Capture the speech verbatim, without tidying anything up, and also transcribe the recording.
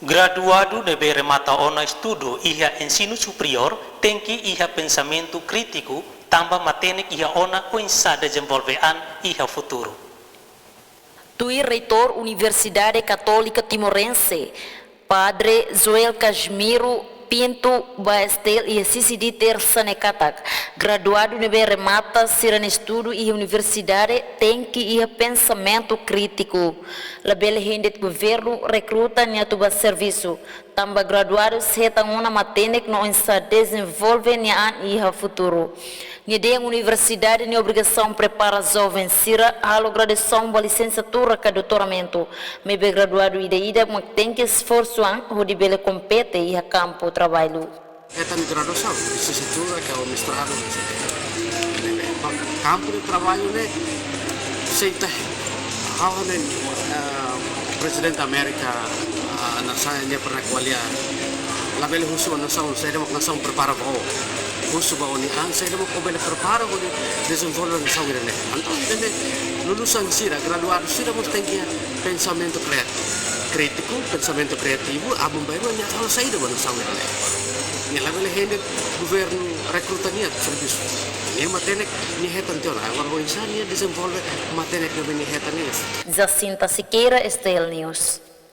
Graduadu ne'ebé remata ona estudu iha ensinu superiór tenke iha pensamentu krítiku, tanba matenek iha ona oinsá dezenvolve an iha futuru. Tuir Reitór Universidade Katólika Timorense, Padre Joel Casimiro Pinto ba STL iha CCD Tersa ne'e katak, graduadu ne'ebé remata sira-nia estudu iha universidade tenke iha pensamentu krítiku. Labele hein de'it governu rekruta nia atu ba servisu, tanba graduadu sei hetan ona matenek no oinsá dezenvolve nia an iha futuru. Nia dehan universidade nia obrigasaun prepara joven sira halo graduasaun ba lisensiatura ka doutoramentu. Maibé graduadu ida-idak mak tenke esforsu an hodi bele kompete iha kampu traballu. Hetan graduasaun, lisensiatura ka mestradu, ne'ebé ba kampu de traballu ne'e, sei ita, ha'u hanoin, eh, Prezidente Amérika, ah, nasaun nia pernah ko'alia, labele husu nasaun saida mak nasaun prepara ba ó. Husu ba ó-nia an saida mak ó bele prepara hodi dezenvolve nasaun ida-ne'e. Entaun, ne'e lulusan sira, graduadu sira mós tenke iha pensamentu kriat-, krítiku, pensamentu kriativu, aban-bainrua nia halo saida ba nasaun ida-ne'e. Nia labele hein de'it governu rekruta nia atu servisu. Nia matenek nia hetan tiha ona, agora oinsá nia dezenvolve matenek ne'ebé nia hetan ne'e. Jacinta Sequeira, STL News.